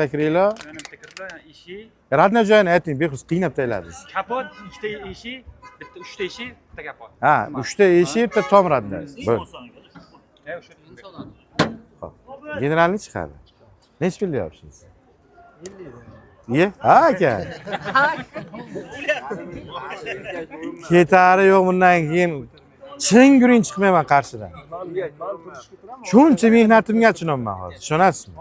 Kiringlar. Yana bitta kirdilar, yana eshik. Родной joyini ayting, bexus qiynab tayladingiz. Kapot, ikkita eshik, bitta uchta eshik, bitta kapot. Ha, uchta eshik, bitta tom родной. Bo'ldi. Ha, o'sha. Xo'p. Generalni chiqadi. Nechi pul deyapsiz? 50. Ye? Ha aka. Ketari yo'q bundan keyin. Chin guring chiqmayman qarshidan. Shuncha mehnatimga achinamman hozir. Tushunasizmi?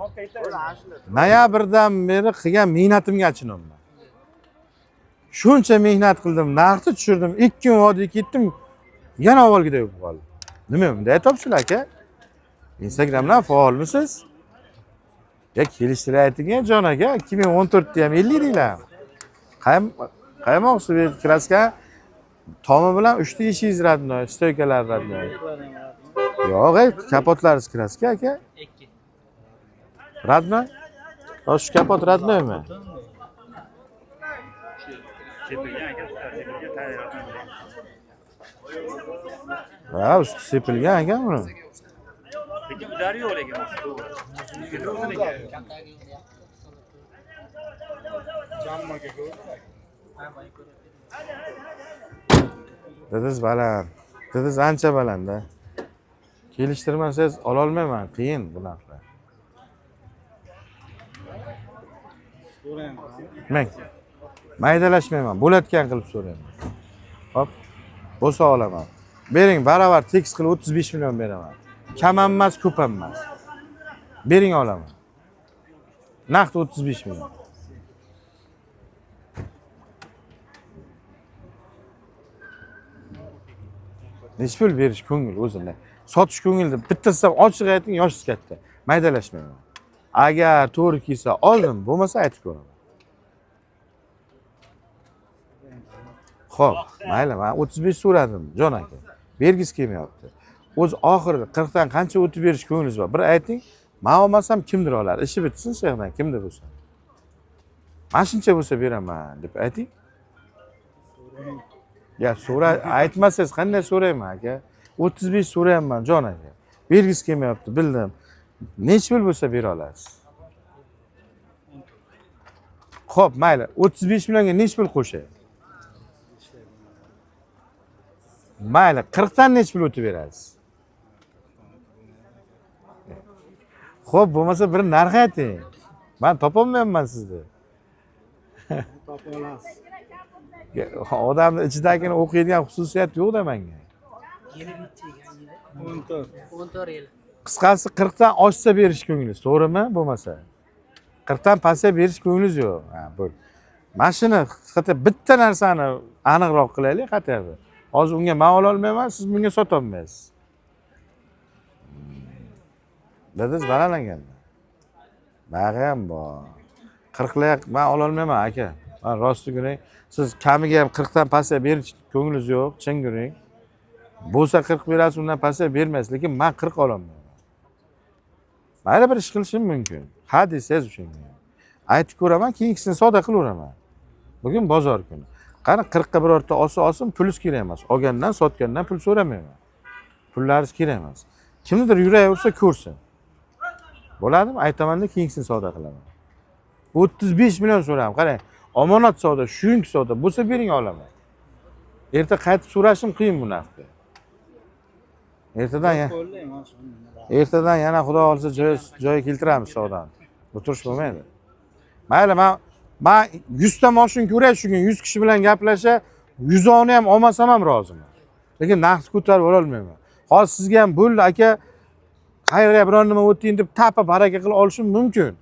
Noyabrdan beri qilgan mehnatimga achinamman. Shuncha mehnat qildim, narxni tushirdim, 2 kun vodiy ketdim, yana avvalgidek bo'lib qoldi. Nima bunday aytyapsizlar aka? Instagramdan faolmisiz? Ya kelishtirib ayting jon aka, 2014 da ham 50 deylar. Qaymoq suv kraska tomi bilan 3 ta eshingiz родной, stoykalar родной. Yo'q, ey, kapotlaringiz kraska aka. 2. Родной? Hozir shu kapot роднойmi? Sepilgan aka, usta sepilgan, tayyor. Ha, usti sepilgan aka buni. Lekin udari yo'q lekin o'sha to'g'ri. O'zini o'ziniki. Didiz baland. Didiz ancha baland-da. Kelishtirmasangiz ololmayman, qiyin bu narxlar. Mang. Maydalashmayman, bo'latgan qilib so'rayman. Hop. Bo'lsa olaman. Bering, baravar tekis qilib 35 million beraman. Kam ham emas, ko'p ham emas. Bering olaman. Naqd 35 million. Nechi pul berish ko'ngil o'zini. Sotish ko'ngilda bittasi ham ochiq ayting, yoshingiz katta. Maydalashmayman. Agar to'g'ri kelsa oldim, bo'lmasa aytib ko'raman. Xo'p, mayli, men 35 so'radim, jon aka. Bergisi kelmayapti. O'z oxiri 40 dan qancha o'tib berish ko'nglingiz bor? Bir ayting, men olmasam kimdir oladi. Ishi bitsin, shayxdan kimdir bo'lsa. Mana shuncha bo'lsa beraman deb ayting. Ya so'ra aytmasangiz qanday so'rayman aka? 35 so'rayapman jon aka. Bergisi kelmayapti, bildim. Nechi pul bo'lsa bera olasiz? Xo'p, mayli. 35 millionga nechi pul qo'shay? Mayli, 40 dan nechi pul o'tib berasiz? Xo'p, bo'lmasa bir narx ayting. Men topolmayapman sizni. Topa olasiz. Odamni ichidagini o'qiydigan xususiyat yo'q-da menga. Yili necha ekan yili? 14. 14 yil. Qisqasi 40 dan oshsa berish ko'nglingiz, to'g'rimi? Bo'lmasa. 40 dan pastga berish ko'nglingiz yo'q. Ha, bo'ldi. Mana shuni hatto bitta narsani aniqroq qilaylik хотя бы. Hozir unga men ola olmayman, siz bunga sota olmaysiz. Dadiz balandlangan. Bag'i ham bor. 40 lar men ola olmayman aka. Men rosti guring, siz kamiga ham 40 dan pastga berish ko'nglingiz yo'q, chin guring. Bo'lsa 40 berasiz, undan pastga bermaysiz, lekin men 40 ololmayman. Mayli bir ish qilishim mumkin. Ha desangiz o'shanga. Aytib ko'raman, keyingisini savdo qilaveraman. Bugun bozor kuni. Qani 40 ga birorta olsa olsin, pulingiz kerak emas. Olgandan, sotgandan pul so'ramayman. Pullaringiz kerak emas. Kimnidir yuragi ursa ko'rsin. Bo'ladimi? Aytamanda keyingisini savdo qilaman. 35 million so'rayman. Qarang, omonat savdo, shuyunk savdo bo'lsa bering olaman. Erta qaytib so'rashim qiyin bu narxga. Ertadan ya. Ertadan yana xudo xohlasa joy keltiramiz savdoni. O'tirish bo'lmaydi. Mayli, men 100 ta mashina ko'ray shu kun 100 kishi bilan gaplasha, 100 ham olmasam ham roziman. Lekin narxni ko'tarib ololmayman. Hozir sizga ham bo'ldi aka, qayerga biron nima o'ting deb tapa baraka qilib olishim mumkin.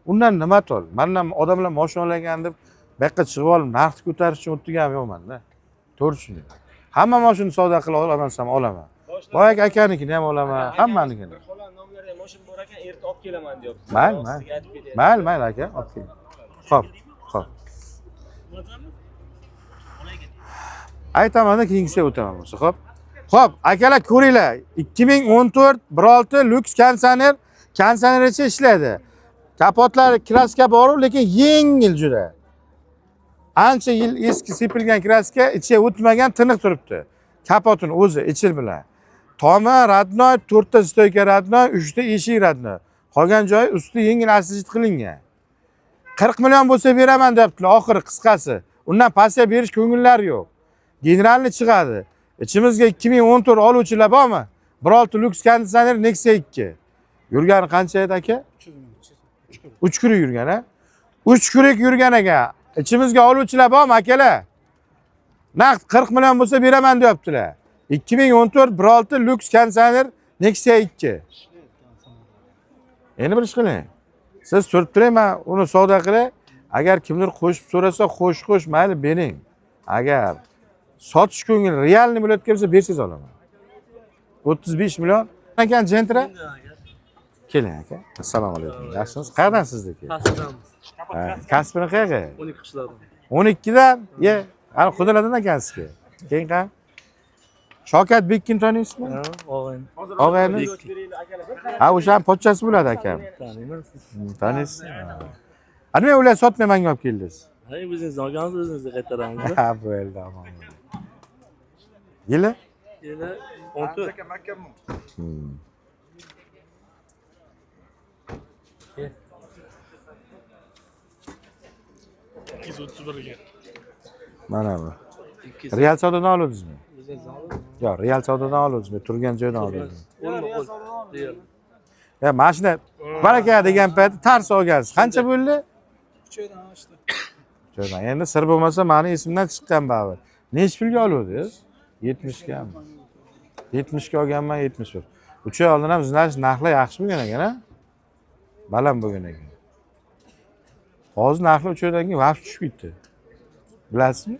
Undan nima tol? Mendan odamlar mashina olgan deb bu yoqqa chiqib olib narxni ko'tarish uchun o'tdiganim yo'qman-da. To'g'ri tushuning. Hamma mashina savdo qilib olamasam olaman. Boyagi akanikini ham olaman, hammanikini. Bir xola nomlarda moshin bor ekan, erta olib kelaman deyapti. Mayli, mayli. Sizga aytib ketyapti. Mayli, mayli aka, olib keling. Xo'p, xo'p. Aytamanda keyingisiga o'taman bo'lsa, xo'p. Xo'p, akalar ko'ringlar. 2014 1.6 lyuks konditsioner, konditsioner ichi ishlaydi. Kapotlari kraska bor, lekin yengil juda. Ancha yil eski sepilgan kraska ichiga o'tmagan, tiniq turibdi. Kapotini o'zi ichi bilan. Tomi родной, 4 ta stoyka родной, 3 ta eshik родной. Qolgan joyi usti yengil asijit qilingan. 40 million bo'lsa beraman deyaptilar, oxiri qisqasi. Undan pastga berish ko'ngillari yo'q. Generalni chiqadi. Ichimizga 2014 oluvchilar bormi? 1.6 lyuks konditsioner Nexia 2. Yurgani qancha edi aka? 3 kurik yurgan, a? 3 kurik yurgan ekan. Ichimizga oluvchilar bormi akalar? Naqd 40 million bo'lsa beraman deyaptilar. 2014 1.6 lyuks konditsioner Nexia 2. Endi bir ish qiling. Siz turib turing, men uni savdo qilay. Agar kimdir qo'shib so'rasa, qo'sh qo'sh mayli bering. Agar sotish ko'ngil realniy bo'layotgan bo'lsa bersangiz olaman. 35 million. Ekan Gentra? Keling aka. Assalomu alaykum. Yaxshimisiz? Qayerdan sizniki? Pastdamiz. Ha, Kasbini qayerga? 12 qishloqdan. 12dan? Ye, ana Qudalardan ekansizki. Keyin qa? Shavkat Bekkin taniysizmi? Og'ayni. Og'ayni? Ha, o'shani pochchasi bo'ladi akam. Taniyman siz. Taniysiz? Ha, nima ular sotmay manga olib keldingiz? Ha, o'zingizni olgansiz, o'zingizga qaytaramiz. Ha, bo'ldi, omon bo'ling. Yili? Yili 14. Hmm. Mana bu. Real savdodan oluvdingizmi? Yo'q, real savdodan oluvdingizmi? Turgan joydan oluvdingizmi? Qo'lma qo'l. Real. Ya mashina baraka degan paytda tars olgansiz. Qancha bo'ldi? 3 oydan oshdi. Jo'dan. Endi sir bo'lmasa mani esimdan chiqqan baribir. Nechi pulga oluvdingiz? 70 gami? 70 ga olganman, 71. 3 oy oldin ham znash narxlar yaxshi bo'lgan ekan, a? Baland bo'lgan ekan. Hozir narxlar 3 oydan keyin vaqt tushib ketdi. Bilasizmi?